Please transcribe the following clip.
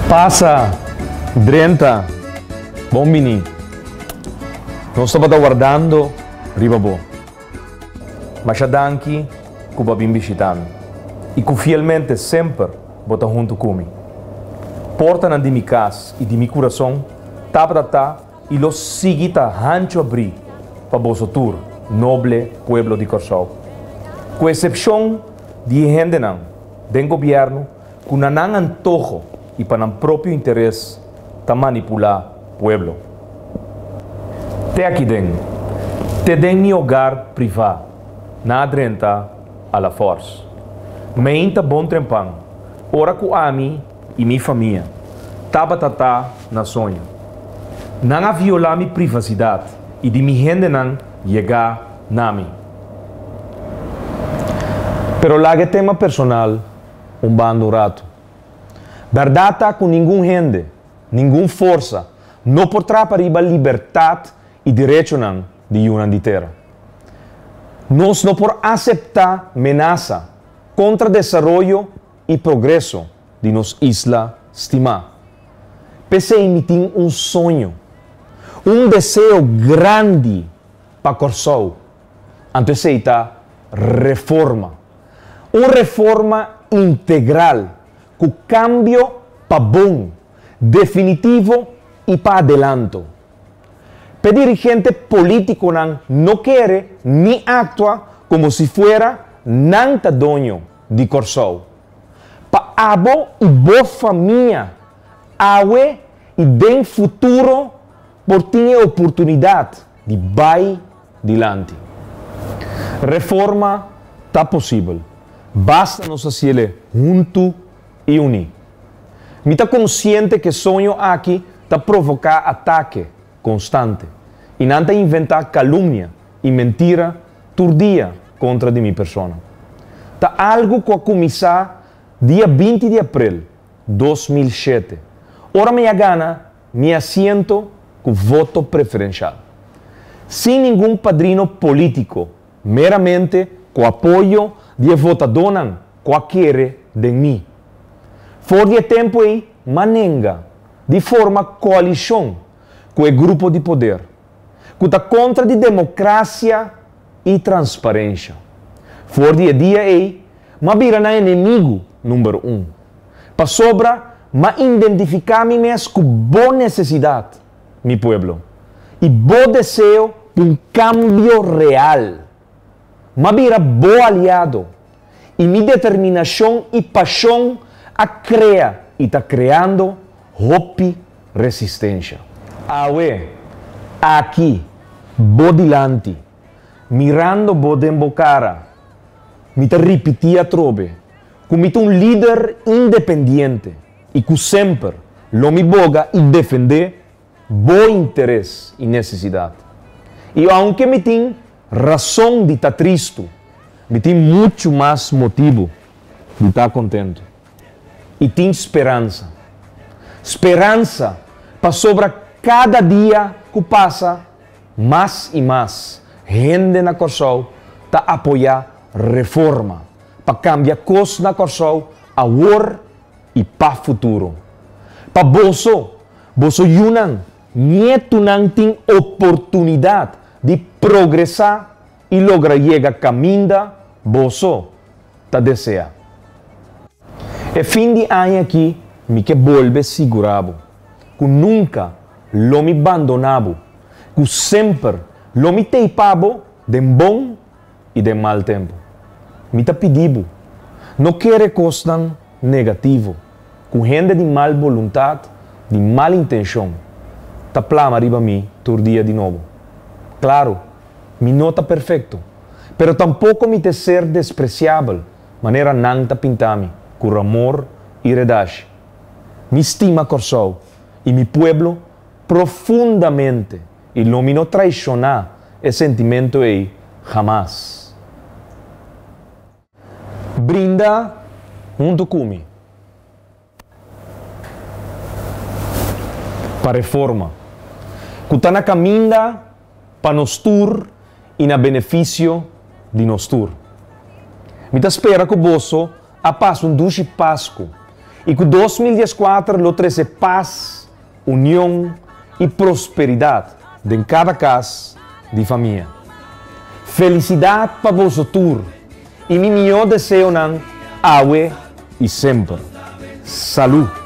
Pasa, drenta, bon bini. Nos tabata wardando riba bo. Masha danki ku bo a bin bishita mi i ku fielmente semper bo ta huntu ku mi. Portanan di mi kas i di mi kurason tabata ta i lo sigui ta hanchu abrí pa boso tur, noble pueblo di Kòrsou. Ku esepshon di e hendenan den gobièrnu ku na nan antoho i pa nan propio interes ta manipulá pueblo. Te aki den, te den mi hogar privá, nan a drenta a la fòrs. Meinta bon trempan, ora ku ami i mi famia tabata ta na soño. Nan a violá mi privasidat i di mi hendenan yegá na mi. Pero laga e tema personal un banda un ratu. Bèrdat ta ku ningun hende, ningun forsa no por trapa riba libertat i derechonan di yunan di tera. Nos no por aseptá menasa kontra desaroyo i progreso di nos isla stimá. P'esei mi tin un soño, un deseo grandi pa Kòrsou, anto esei ta reforma. Un reforma integral ku kambio pa bon, definitivo i pa adelanto. P'e dirigente polítikonan no kere ni aktua komo si fuera nan ta doño di Kòrsou. Pa abo i bo famia awe i den futuro por tin e oportunidat di bai dilanti. Reforma ta posibel, basta nos hasiele huntu i uní. Mi ta konsiente ku e soño aki ta provoká atake konstante i nan ta inventá kalumnia i mentira tur dia kontra di mi persona. Ta algu ku a kuminsá dia 20 di aprel 2007, ora mi a gana mi asiento ku voto preferenshal. Sin ningun padrino polítiko, meramente ku apoyo di e votadónan ku a kere den mi. For di e tempu ei m'a nenga di forma koalishon ku e grupo di poder, ku ta kontra di demokrasia i transparensha. For di e dia ei m'a bira nan enemigu number un, pasobra m'a identifiká mi mes ku bo nesesidat, mi pueblo, i bo deseo pa un kambio real. M'a bira bo aliado, i mi determinashon i pashon a krea i ta kreando hopi resistensha. Awe, aki, bo dilanti, mirando bo den bo kara, mi ta ripití atrobe ku mi ta un lider independiente i ku semper lo mi boga i defendé bo interes i nesesidat. I ounke mi tin rason di ta tristu, mi tin muchu mas motibu di ta kontentu i tin speransa. Speransa pasobra kada dia ku pasa mas i mas hende na Kòrsou ta apoyá reforma pa kambia kos na Kòrsou awor i pa futuro. Pa boso, boso yunan, nietunan tin oportunidat di progresá i logra yega kaminda boso ta deseá. E fin di aña akí mi ke bolbe sigurá bo ku nunka lo mi bandoná bo, ku semper lo mi tei pa bo den bon i den mal tempu. Mi ta pidi bo, no kere kosnan negativo ku hende di mal boluntat, di mal intenshon, ta plama riba mi tur dia di nobo. Klaru, mi no ta perfekto, pero tampoko mi ta e ser despresiabel manera nan ta pinta mi ku ramor i redashi. Mi stima Kòrsou i mi pueblo profundamente i lo mi no traishoná e sentimentu ei hamas. Brinda huntu ku mi pa reforma ku ta na kaminda pa nos tur i na benefisio di nos tur. Mi ta spera ku boso a pasa un dushi Pasku. I ku 2014 lo trese pas, union i prosperidat den kada kas di famia. Felisidat pa boso tur i mi mihó deseonan awe i semper. Salú!